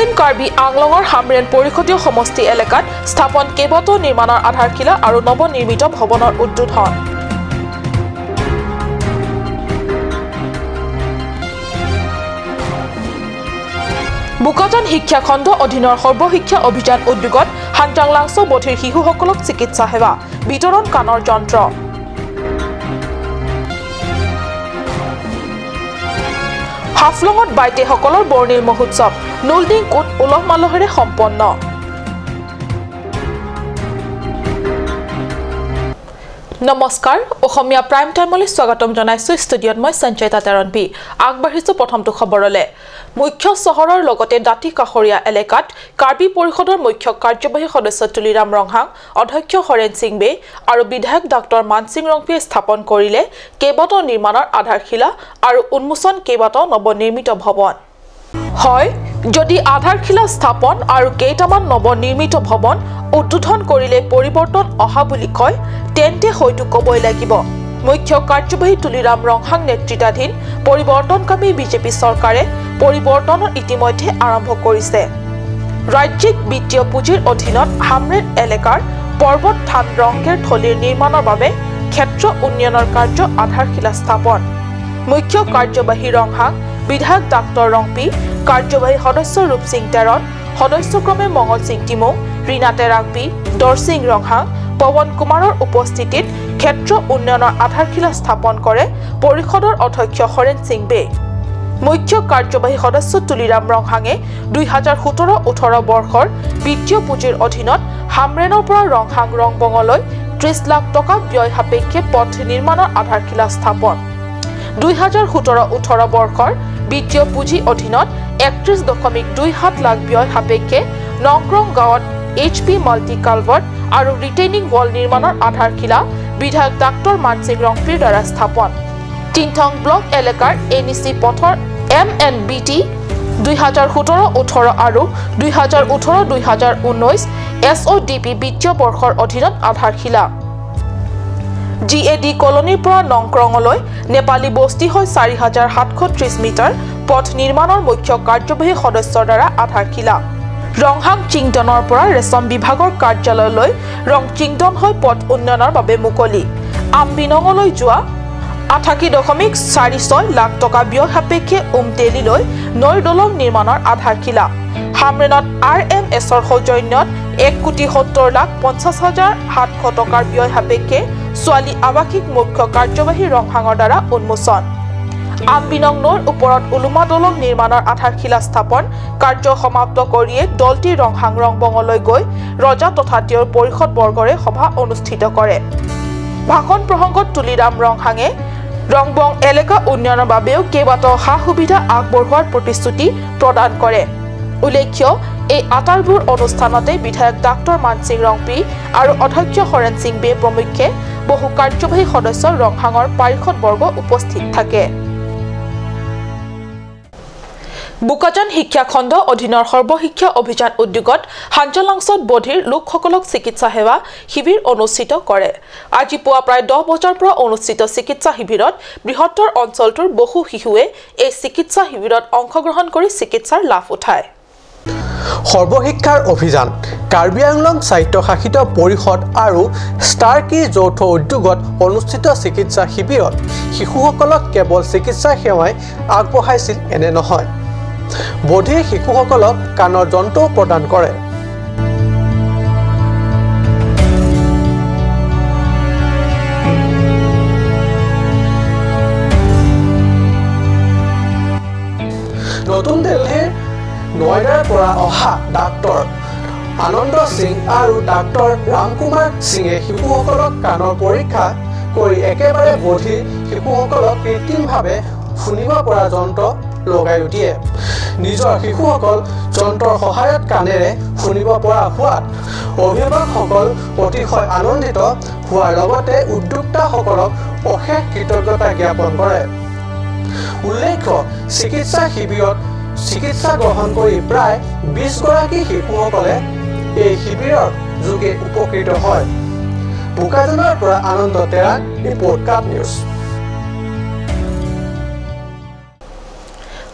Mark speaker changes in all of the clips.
Speaker 1: পশ্চিম কাৰ্বি আংলঙৰ হামৰেন পৰিষদীয় সমষ্টি এলেকাত স্থাপন কেইবাটাও নিৰ্মাণৰ আধাৰশিলা আৰু নৱনিৰ্মিত ভৱনৰ উদ্বোধন। বোকাজান শিক্ষাখণ্ড অধীনৰ সৰ্বশিক্ষা অভিযান উদ্যোগত হানজাংলাংছ বধিৰ শিশুসকলক চিকিৎসা সেৱা বিতৰণ কাণৰ যন্ত্ৰ। হাফলঙত বাইতেসকলৰ বৰ্ণিল মহোৎসৱ নুলডিং কোট উলহ মালহেৰে সম্পন্ন। নমস্কাৰ, অসমীয়া প্ৰাইম টাইমলৈ স্বাগতম জনাইছো। ষ্টুডিঅ'ত মই সঞ্চয়িতা তেৰণপি। আগবাঢ়িছো প্ৰথমটো খবৰলৈ। মুখ্য চহৰৰ লগতে দাঁতি কাষৰীয়া এলেকাত কাৰ্বি পৰিষদৰ মুখ্য কাৰ্যবাহী সদস্য তুলিৰাম ৰংহাং, অধ্যক্ষ হৰেণ সিং বে আৰু বিধায়ক ডাক্তৰ মানসিং ৰংপিয়ে স্থাপন কৰিলে কেইবাটাও নিৰ্মাণৰ আধাৰশিলা আৰু উন্মোচন কেইবাটাও নৱনিৰ্মিত ভৱন। হয়, যদি আধাৰশিলা স্থাপন আৰু কেইটামান নৱনিৰ্মিত ভৱন উদ্বোধন কৰিলে পৰিৱৰ্তন অহা বুলি কয়, তেন্তে হয়তো ক'বই লাগিব মুখ্য কাৰ্যবাহী তুলিৰাম ৰংহাং নেতৃত্বাধীন পৰিৱৰ্তনকামী বিজেপি চৰকাৰে পৰিৱৰ্তনৰ ইতিমধ্যে আৰম্ভ কৰিছে। ৰাজ্যিক বিত্তীয় পুঁজিৰ অধীনত হামৰেন এলেকাৰ পৰ্বত থান ৰংকেৰ থলীৰ নিৰ্মাণৰ বাবে ক্ষেত্ৰ উন্নয়নৰ কাৰ্য আধাৰশিলা স্থাপন। মুখ্য কাৰ্যবাহী ৰংহাং, বিধায়ক ডাক্তৰ ৰংপি, কাৰ্যবাহী সদস্য ৰূপ সিং তেৰণ, সদস্যক্ৰমে মঙল সিং টিমৌ, ৰীণা তেৰাংপি, দৰসিং ৰংহাং, পৱন কুমাৰৰ উপস্থিতিত ক্ষেত্ৰ উন্নয়নৰ আধাৰশিলা স্থাপন কৰে পৰিষদৰ অধ্যক্ষ হৰেণ সিং বে। মুখ্য কাৰ্যবাহী সদস্য তুলিৰাম ৰংহাঙে 2017-18 বৰ্ষৰ বিত্তীয় পুঁজিৰ অধীনত হামৰেনৰ পৰা ৰংহাং ৰংবঙলৈ 30 লাখ টকা ব্যয় সাপেক্ষে পথ নিৰ্মাণৰ আধাৰশিলা স্থাপন। 2017-18 বৰ্ষৰ বিত্তীয় পুঁজি অধীনত 31.27 লাখ ব্যয় সাপেক্ষে নংক্ৰং গাঁৱত এইচ পি মাল্টি কালভাৰ্ট আৰু ৰিটেইনিং ৱাল নিৰ্মাণৰ আধাৰশিলা বিধায়ক ডাক্তৰ মানসিং ৰংপিৰ দ্বাৰা স্থাপন। টিংথং ব্লক এলেকাৰ এন ই চি পথৰ এম এন বি টি 2017-18 আৰু 2018-2019 এছ অ' ডি পি বিত্তীয় বৰ্ষৰ অধীনত আধাৰশিলা। জি এ ডি কলনীৰ পৰা নংক্ৰঙলৈ নেপালী বস্তি হৈ 4730 মিটাৰ পথ নিৰ্মাণৰ মুখ্য কাৰ্যবাহী সদস্যৰ দ্বাৰা আধাৰশিলা। ৰংহাং চিংডনৰ পৰা ৰেচম বিভাগৰ কাৰ্যালয়লৈ ৰং চিংডন হৈ পথ উন্নয়নৰ বাবে মুকলি। আমবিনঙলৈ যোৱা 88.46 লাখ টকা ব্যয় সাপেক্ষে উমতেলিলৈ নৈৰ দলং নিৰ্মাণৰ আধাৰশিলা। হামৰেনত আৰ এম এছৰ সৌজন্যত 1,70,50,700 টকাৰ ব্যয় সাপেক্ষে ছোৱালী আৱাসিক মুখ্য কাৰ্যবাহী ৰংহাঙৰ দ্বাৰা উন্মোচন। আমবিনং নৈৰ ওপৰত ওলোমা দলং নিৰ্মাণৰ আধাৰশিলা স্থাপন কাৰ্য সমাপ্ত কৰিয়ে দলটি ৰংহাং ৰংবঙলৈ গৈ ৰজা তথা তেওঁৰ পৰিষদবৰ্গৰে সভা অনুষ্ঠিত কৰে। ভাষণ প্ৰসংগত তুলিৰাম ৰংহাঙে ৰংবং এলেকা উন্নয়নৰ বাবেও কেইবাটাও সা সুবিধা আগবঢ়োৱাৰ প্ৰতিশ্ৰুতি প্ৰদান কৰে। উল্লেখ্য, এই আটাইবোৰ অনুষ্ঠানতে বিধায়ক ডাক্তৰ মানসিং ৰংপি আৰু অধ্যক্ষ হৰেণ সিং বে প্ৰমুখ্যে বহু কাৰ্যবাহী সদস্য ৰংহাঙৰ পাৰিষদবৰ্গ উপস্থিত থাকে। বোকাজান শিক্ষাখণ্ড অধীনৰ সৰ্বশিক্ষা অভিযান উদ্যোগত হানজালাংছত বধিৰ লোকসকলক চিকিৎসা সেৱা শিবিৰ অনুষ্ঠিত কৰে। আজি পুৱা প্ৰায় 10 বজাৰ পৰা অনুষ্ঠিত চিকিৎসা শিবিৰত বৃহত্তৰ অঞ্চলটোৰ বহু শিশুৱে এই চিকিৎসা শিবিৰত অংশগ্ৰহণ কৰি চিকিৎসাৰ লাভ উঠায়।
Speaker 2: সৰ্বশিক্ষাৰ অভিযান কাৰ্বি আংলং স্বায়ত্তশাসিত পৰিষদ আৰু ষ্টাৰকিৰ যৌথ উদ্যোগত অনুষ্ঠিত চিকিৎসা শিবিৰত শিশুসকলক কেৱল চিকিৎসা সেৱাই আগবঢ়াইছিল এনে নহয়, বধিৰ শিশুসকলক কাণৰ যন্ত্ৰও প্ৰদান কৰে। নতুন দিল্লীৰ নয়ডাৰ পৰা অহা ডাক্তৰ আনন্দ সিং আৰু ডাক্তৰ ৰামকুমাৰ সিঙে শিশুসকলক কাণৰ পৰীক্ষা কৰি একেবাৰে বধিৰ শিশুসকলক কৃত্ৰিমভাৱে শুনিব পৰা যন্ত্ৰ লগাই দিয়ে। নিজৰ শিশুসকল যন্ত্ৰৰ সহায়ত কাণেৰে শুনিব পৰা হোৱাত অভিভাৱকসকল অতিশয় আনন্দিত হোৱাৰ লগতে উদ্যোক্তাসকলক অশেষ কৃতজ্ঞতা জ্ঞাপন কৰে। উল্লেখ্য, চিকিৎসা শিবিৰত চিকিৎসা গ্ৰহণ কৰি প্ৰায় 20 গৰাকী শিশুসকলে এই শিবিৰৰ যোগে উপকৃত হয়। বোকাজানৰ পৰা আনন্দ তেৰাক, ৰিপৰ্ট কাপ নিউজ।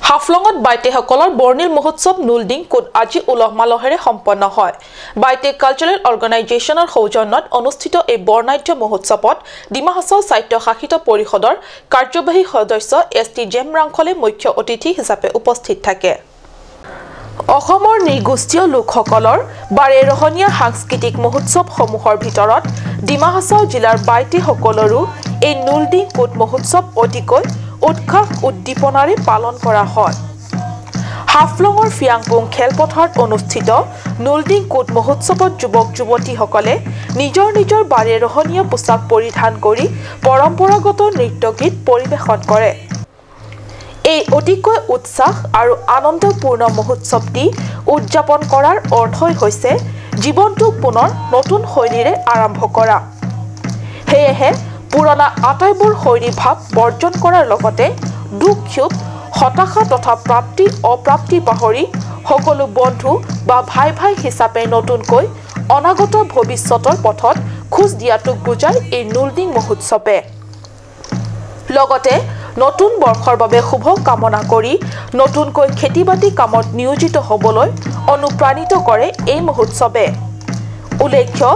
Speaker 1: হাফলঙত বাইতেসকলৰ বৰ্ণিল মহোৎসৱ নুলডিং কোট আজি উলহ মালহেৰে সম্পন্ন হয়। বাইতে কালচাৰেল অৰ্গেনাইজেশ্যনৰ সৌজন্যত অনুষ্ঠিত এই বৰ্ণাঢ্য মহোৎসৱত ডিমা হাছাও স্বায়ত্তশাসিত পৰিষদৰ কাৰ্যবাহী সদস্য এছ টি জেম ৰাংখলে মুখ্য অতিথি হিচাপে উপস্থিত থাকে। অসমৰ নৃগোষ্ঠীয় লোকসকলৰ বাৰেৰহণীয়া সাংস্কৃতিক মহোৎসৱসমূহৰ ভিতৰত ডিমা হাছাও জিলাৰ বাইতেসকলৰো এই নুলডিং কোট মহোৎসৱ অতিকৈ উৎসাহ উদ্দীপনাৰে পালন কৰা হয়। হাফলঙৰ ফিয়াংপুং খেলপথাৰত অনুষ্ঠিত নুলডিং কোট মহোৎসৱত যুৱক যুৱতীসকলে নিজৰ নিজৰ বাৰেৰহণীয়া পোছাক পৰিধান কৰি পৰম্পৰাগত নৃত্য গীত পৰিৱেশন কৰে। এই অতিকৈ উৎসাহ আৰু আনন্দপূৰ্ণ মহোৎসৱটি উদযাপন কৰাৰ অৰ্থই হৈছে জীৱনটোক পুনৰ নতুন শৈলীৰে আৰম্ভ কৰা। সেয়েহে পুৰণা আটাইবোৰ শৈলী ভাৱ বৰ্জন কৰাৰ লগতে দুখ ক্ষোভ হতাশা তথা প্ৰাপ্তি অপ্ৰাপ্তি পাহৰি সকলো বন্ধু বা ভাই ভাই হিচাপে নতুনকৈ অনাগত ভৱিষ্যতৰ পথত খোজ দিয়াটোক বুজায় এই নুলডিং মহোৎসৱে। লগতে নতুন বৰ্ষৰ বাবে শুভ কামনা কৰি নতুনকৈ খেতি বাতি কামত নিয়োজিত হ'বলৈ অনুপ্ৰাণিত কৰে এই মহোৎসৱে। উল্লেখ্য,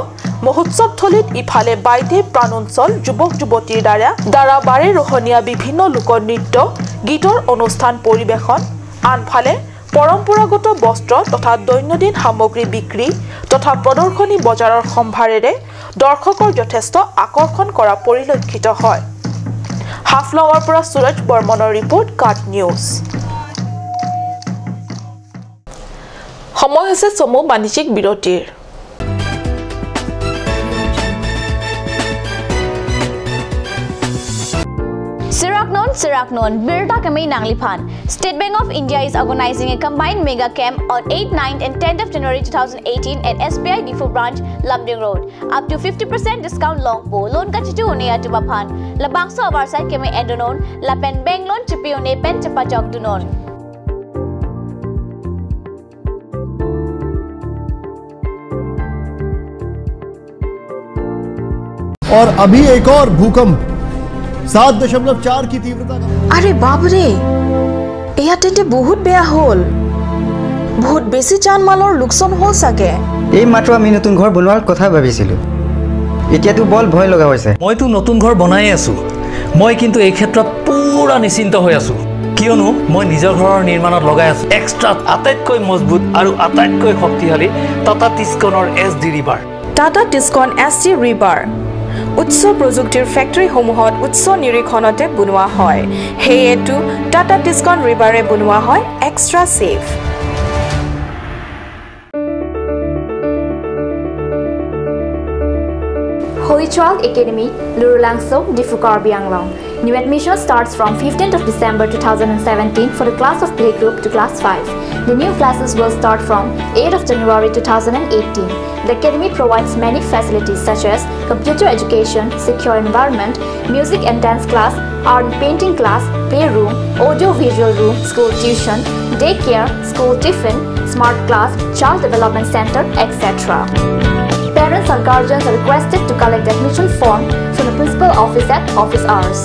Speaker 1: মহোৎসৱথলীত ইফালে বাইতে প্ৰাণোঞ্চল যুৱক যুৱতীৰ দ্বাৰা বাৰেৰহণীয়া বিভিন্ন লোকনৃত্য গীতৰ অনুষ্ঠান পৰিৱেশন, আনফালে পৰম্পৰাগত বস্ত্ৰ তথা দৈনন্দিন সামগ্ৰী বিক্ৰী তথা প্ৰদৰ্শনী বজাৰৰ সম্ভাৰেৰে দৰ্শকৰ যথেষ্ট আকৰ্ষণ কৰা পৰিলক্ষিত হয়। হাফলঙৰ পৰা সুৰজ বৰ্মনৰ ৰিপৰ্ট, কাট নিউজ। সময় হৈছে চমু বাণিজ্যিক বিৰতিৰ।
Speaker 3: Siraknon, Birta Kame Nangliphan. State Bank of India is organizing a combined mega camp on 8, 9 and 10th of January 2018 at SBI Diphu Branch, Lumding Road. Up to 50% discount long po. Loan ka chitu une atuba phan. Labangso avarsai keme endonon. Lapen bank loan chipi une pen chapa jog dunon.
Speaker 4: और अभी एक और भूकंप 7.4 की तीव्रता का।
Speaker 5: আৰে বাপৰে, এয়া তেন্তে বহুত বেয়া হ'ল। বহুত বেছি জান মালৰ লোকচান হ'ল চাগে।
Speaker 6: এই মাত্ৰ আমি নতুন ঘৰ বনোৱাৰ কথা ভাবিছিলোঁ, এতিয়াতো বৰ ভয় লগা হৈছে।
Speaker 7: মইতো নতুন ঘৰ বনাই আছোঁ। মই কিন্তু এই ক্ষেত্ৰত পুৰা নিশ্চিন্ত হৈ আছোঁ, কিয়নো মই নিজৰ ঘৰৰ নিৰ্মাণত লগাই আছোঁ এক্সট্ৰা আটাইতকৈ মজবুত আৰু আটাইতকৈ শক্তিশালী Tata টিস্কনৰ S D rebar.
Speaker 8: Tata Tiscon S D rebar উচ্চ প্ৰযুক্তিৰ ফেক্টৰীসমূহত উচ্চ নিৰীক্ষণতে বনোৱা হয়। সেয়েতো টাটা টিস্কন ৰিবাৰে বনোৱা হয় extra safe.
Speaker 3: Holy Child Academy, Lurulangso, Diphu Karbi Anglong. New admission starts from 15th of December 2017 for the class of playgroup to class 5. The new classes will start from 8th of January 2018. The academy provides many facilities such as computer education, secure environment, music and dance class, art and painting class, playroom, audio-visual room, school tuition, daycare, school tiffin, smart class, child development center, etc. Parents or guardians are requested to collect the admission form from the principal office at office hours.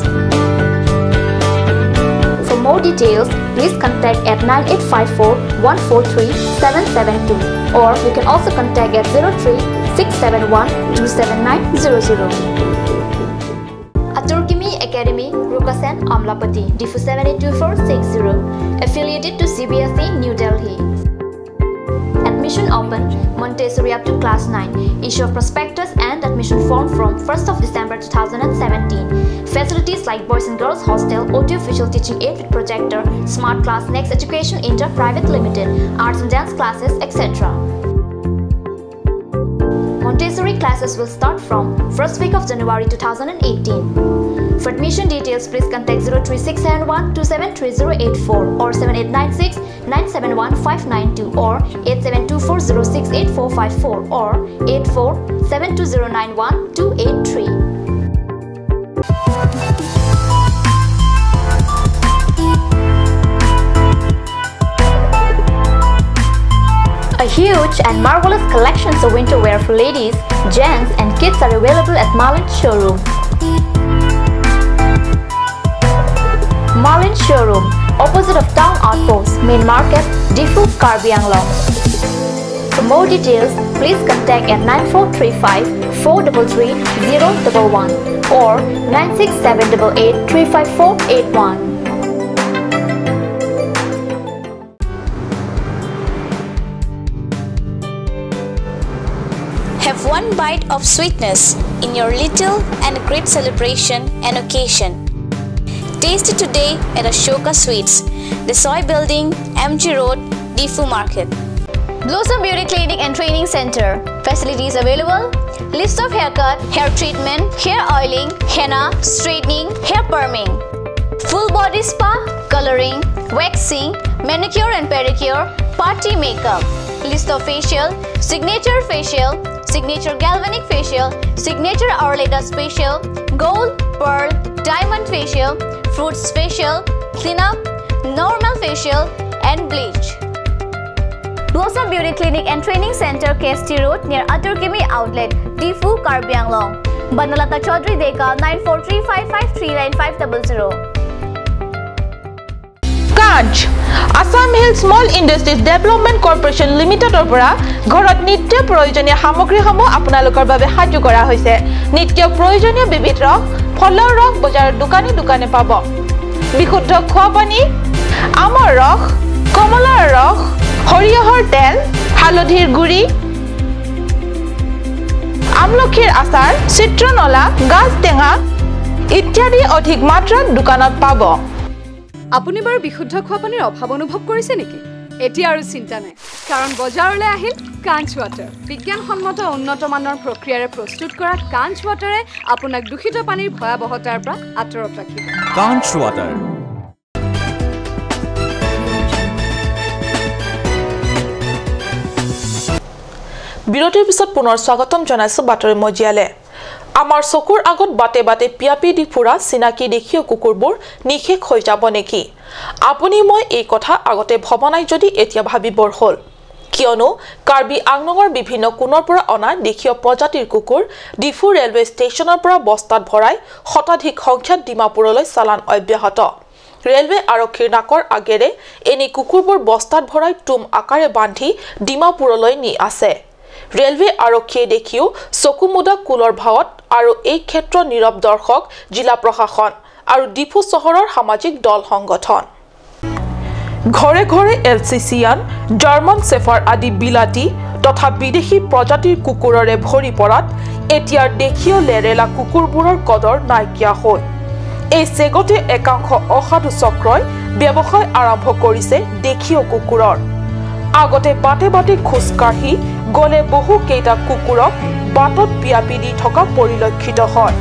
Speaker 3: For more details, please contact at 9854 143 772 or you can also contact at 03 671 27900. Aturkimi Academy, Rukasen, Amlapati, Diphu 782460, affiliated to CBSE, New Delhi. Admission open, Montessori up to class 9. Issue of prospectus and admission form from 1st of December 2017. Facilities like boys and girls hostel, audio-visual teaching aid with projector, smart class, Next Education Inter Private Limited, arts and dance classes, etc. Montessori classes will start from 1st week of January 2018. For admission details, please contact 03671 273084 or 7896 971 592 or 8724068454 or 8472091283. A huge and marvelous collection of winter wear for ladies, gents and kids are available at Marlin Showroom. Marlin Showroom, opposite of Town Outpost, Main Market, Diphu, Karbi Anglong. For more details, please contact at 9435 433 011 or 96788 35481.
Speaker 9: Have one bite of sweetness in your little and great celebration and occasion. Taste it today at Ashoka Sweets, the Soy Building, MG Road, Diphu Market.
Speaker 10: Blossom Beauty Clinic and Training Center. Facilities available: list of haircut, hair treatment, hair oiling, henna, straightening, hair perming, full body spa, coloring, waxing, manicure and pedicure, party makeup, list of facial, signature facial, signature galvanic facial, signature Arleta facial, gold, pearl, diamond facial, fruits facial, cleanup, normal facial and bleach. Blossom Beauty Clinic and Training Center, KST Road, near Aturkimi Outlet, Diphu, Karbi Anglong. Banalata Chaudhary Deka, 9435539500.
Speaker 1: Kanch Assam Hill Small Industries Development Corporation লিমিটেডৰ পৰা ঘৰত নিত্য প্ৰয়োজনীয় সামগ্ৰীসমূহ আপোনালোকৰ বাবে সাজু কৰা হৈছে। নিত্য প্ৰয়োজনীয় বিবিধ ৰস, ফলৰ ৰস বজাৰৰ দোকানে দোকানে পাব। বিশুদ্ধ খোৱা পানী, আমৰ ৰস, কমলাৰ ৰস, সৰিয়হৰ তেল, হালধিৰ গুড়ি, আমলখিৰ আচাৰ, চিত্ৰনলা, গাজ টেঙা ইত্যাদি অধিক মাত্ৰাত দোকানত পাব।
Speaker 11: আপুনি বাৰু বিশুদ্ধ খোৱা পানীৰ অভাৱ অনুভৱ কৰিছে নেকি? এতিয়া আৰু চিন্তা নাই, কাৰণ বজাৰলৈ আহিল কাঞ্চ ৱাটাৰ। বিজ্ঞানসন্মত উন্নত মানৰ প্ৰক্ৰিয়াৰে প্ৰস্তুত কৰা কাঞ্চ ৱাটাৰে আপোনাক দূষিত পানীৰ ভয়াৱহতাৰ পৰা আঁতৰত ৰাখিব।
Speaker 12: কাঞ্চ ৱাটাৰ।
Speaker 1: বিৰতিৰ পিছত পুনৰ স্বাগতম জনাইছো বাতৰি মজিয়ালে। আমাৰ চকুৰ আগত বাটে বাটে পিয়াপি দি ফুৰা চিনাকি দেশীয় কুকুৰবোৰ নিশেষ হৈ যাব নেকি? আপুনি মই এই কথা আগতে ভবা নাই যদি এতিয়া ভাবিবৰ হ'ল। কিয়নো কাৰ্বি আংলঙৰ বিভিন্ন কোণৰ পৰা অনা দেশীয় প্ৰজাতিৰ কুকুৰ ডিফু ৰেলৱে ষ্টেচনৰ পৰা বস্তাত ভৰাই শতাধিক সংখ্যাত ডিমাপুৰলৈ চালান অব্যাহত। ৰেলৱে আৰক্ষীৰ নাকৰ আগেৰে এনে কুকুৰবোৰ বস্তাত ভৰাই টুম আকাৰে বান্ধি ডিমাপুৰলৈ নি আছে। ৰেলৱে আৰক্ষীয়ে দেখিও চকু মুদা কুলৰ ভাৱত আৰু এই ক্ষেত্ৰ নীৰৱ দৰ্শক জিলা প্ৰশাসন আৰু ডিফু চহৰৰ সামাজিক দল সংগঠন। ঘৰে ঘৰে এলচিচিয়ান, জাৰ্মান চেফাৰ আদি বিলাতী তথা বিদেশী প্ৰজাতিৰ কুকুৰৰে ভৰি পৰাত এতিয়াৰ দেশীয় লেৰেলা কুকুৰবোৰৰ কদৰ নাইকিয়া হ'ল। এই চেগতে একাংশ অসাধু চক্ৰই ব্যৱসায় আৰম্ভ কৰিছে দেশীয় কুকুৰৰ। আগতে বাটে বাটে খোজকাঢ়ি গ'লে বহু কেইটা কুকুৰক বাটত পিয়াপি দি থকা পৰিলক্ষিত হয়।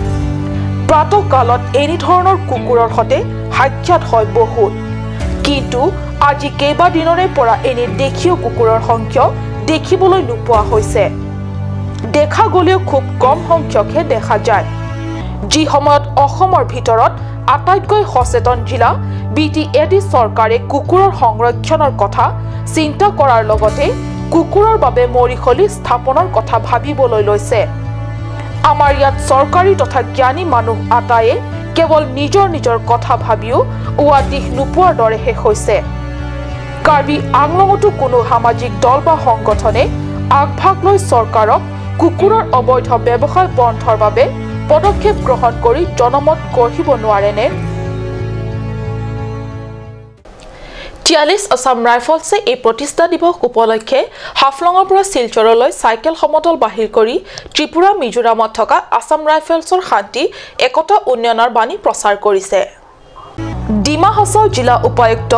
Speaker 1: প্ৰাতঃকালত এনেধৰণৰ কুকুৰৰ সৈতে সাক্ষাৎ হয় বহুত। কিন্তু আজি কেইবাদিনৰে পৰা এনে দেশীয় কুকুৰৰ সংখ্যা দেখিবলৈ নোপোৱা হৈছে। দেখা গ'লেও খুব কম সংখ্যকহে দেখা যায়। যি সময়ত অসমৰ ভিতৰত আটাইতকৈ সচেতন জিলা BTAD চৰকাৰে কুকুৰৰ সংৰক্ষণৰ কথা চিন্তা কৰাৰ লগতে কুকুৰৰ বাবে মৰিশলি স্থাপনৰ কথা ভাবিবলৈ লৈছে। আমাৰ ইয়াত চৰকাৰী তথা জ্ঞানী মানুহ আটায়ে কেৱল নিজৰ নিজৰ কথা ভাবিও উৱা দিশ নোপোৱাৰ দৰে শেষ হৈছে। কাৰ্বি আংলঙতো কোনো সামাজিক দল বা সংগঠনে আগভাগ লৈ চৰকাৰক কুকুৰৰ অবৈধ ব্যৱসায় বন্ধৰ বাবে পদক্ষেপ গ্ৰহণ কৰি জনমত গঢ়িব নোৱাৰেনে? 43 আছাম ৰাইফলছে এই প্ৰতিষ্ঠা দিৱস উপলক্ষে হাফলঙৰ পৰা শিলচৰলৈ চাইকেল সমদল বাহিৰ কৰি ত্ৰিপুৰা মিজোৰামত থকা আছাম ৰাইফলছৰ শান্তি একতা উন্নয়নৰ বাণী প্ৰচাৰ কৰিছে। ডিমা হাছাও জিলা উপায়ুক্ত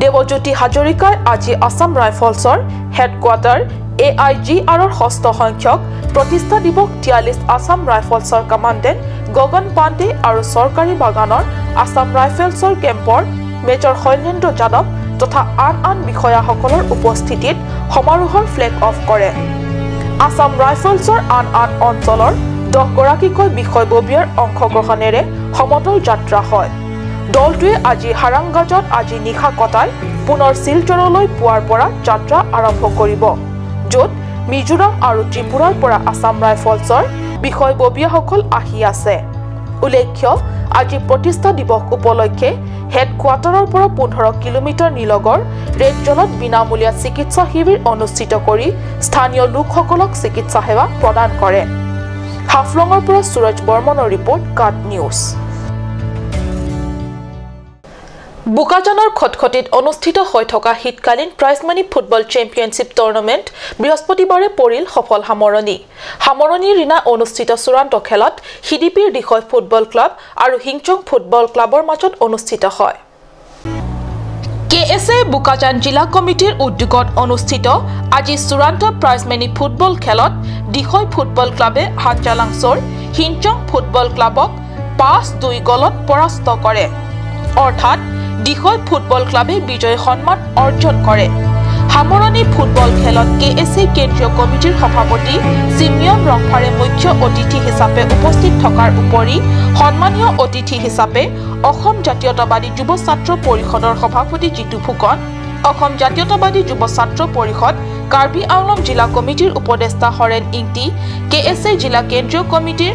Speaker 1: দেৱজ্যোতি হাজৰিকাই আজি আছাম ৰাইফলছৰ হেডকোৱাৰ্টাৰ AIGRৰ ষষ্ঠ সংখ্যক প্ৰতিষ্ঠা দিৱস 43 আছাম ৰাইফলছৰ কমাণ্ডেণ্ট গগন পাণ্ডে আৰু চৰকাৰী বাগানৰ আছাম ৰাইফলছৰ কেম্পৰ মেজৰ শৈলেন্দ্ৰ যাদৱ তথা আন আন বিষয়াসকলৰ উপস্থিতিত সমাৰোহৰ ফ্লেগ অফ কৰে। আছাম ৰাইফলছৰ আন আন অঞ্চলৰ 10গৰাকীকৈ বিষয়ববীয়াৰ অংশগ্ৰহণেৰে সমদল যাত্ৰা হয়। দলটোৱে আজি হাৰাংগাজত আজি নিশা কটাই পুনৰ শিলচৰলৈ পুৱাৰ পৰা যাত্ৰা আৰম্ভ কৰিব, য'ত মিজোৰাম আৰু ত্ৰিপুৰাৰ পৰা আছাম ৰাইফলছৰ বিষয়ববীয়াসকল আহি আছে। উল্লেখ্য, আজি প্ৰতিষ্ঠা দিৱস উপলক্ষে হেডকোৱাৰ্টাৰৰ পৰা 15 কিলোমিটাৰ নিলগৰ ৰেডজলত বিনামূলীয়া চিকিৎসা শিবিৰ অনুষ্ঠিত কৰি স্থানীয় লোকসকলক চিকিৎসা সেৱা প্ৰদান কৰে। হাফলঙৰ পৰা সুৰজ বৰ্মনৰ ৰিপৰ্ট, কাট নিউজ। বোকাজানৰ খটখটিত অনুষ্ঠিত হৈ থকা শীতকালীন prize money football championship tournament বৃহস্পতিবাৰে পৰিল সফল সামৰণি। সামৰণিৰ দিনা অনুষ্ঠিত চূড়ান্ত খেলত সিডিপিৰ দিশৈ ফুটবল ক্লাব আৰু হিংচং ফুটবল ক্লাবৰ মাজত অনুষ্ঠিত হয়। কে এছ এ বোকাজান জিলা কমিটিৰ উদ্যোগত অনুষ্ঠিত আজি চূড়ান্ত প্ৰাইজ মানি ফুটবল খেলত দিশৈ ফুটবল ক্লাবে হাঞ্জালাংছৰ হিংচং ফুটবল ক্লাবক 5-2 গলত পৰাস্ত কৰে। অৰ্থাৎ দিশৈ ফুটবল ক্লাবে বিজয় সন্মান অৰ্জন কৰে। সামৰণি ফুটবল খেলত কে এছ এ কেন্দ্ৰীয় কমিটিৰ সভাপতি চিমিয়ন ৰংফাৰে মুখ্য অতিথি হিচাপে উপস্থিত থকাৰ উপৰি সন্মানীয় অতিথি হিচাপে অসম জাতীয়তাবাদী যুৱ ছাত্ৰ পৰিষদৰ সভাপতি জিতু ফুকন, অসম জাতীয়তাবাদী যুৱ ছাত্ৰ পৰিষদ কাৰ্বি আংলং জিলা কমিটিৰ উপদেষ্টা হৰেণ ইংতি, কে এছ এ জিলা কেন্দ্ৰীয় কমিটিৰ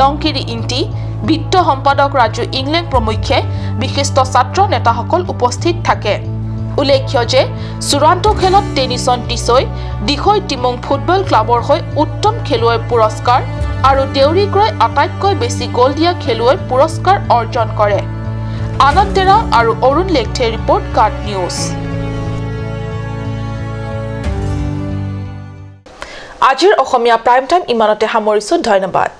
Speaker 1: লংকিৰি ইংতি, বিত্ত সম্পাদক ৰাজু ইংলেং প্ৰমুখ্যে বিশিষ্ট ছাত্ৰ নেতাসকল উপস্থিত থাকে। উল্লেখ্য যে চূড়ান্ত খেলত টেনিছন টিছৈ দিশৈ টিমুং ফুটবল ক্লাবৰ হৈ উত্তম খেলুৱৈৰ পুৰস্কাৰ আৰু দেউৰীগ্ৰই আটাইতকৈ বেছি গ'ল দিয়া খেলুৱৈৰ পুৰস্কাৰ অৰ্জন কৰে। আনন্দ তেৰাং আৰু অৰুণ লেখথে ৰিপৰ্ট, কাট নিউজ। আজিৰ অসমীয়া প্ৰাইম টাইম ইমানতে সামৰিছোঁ। ধন্যবাদ।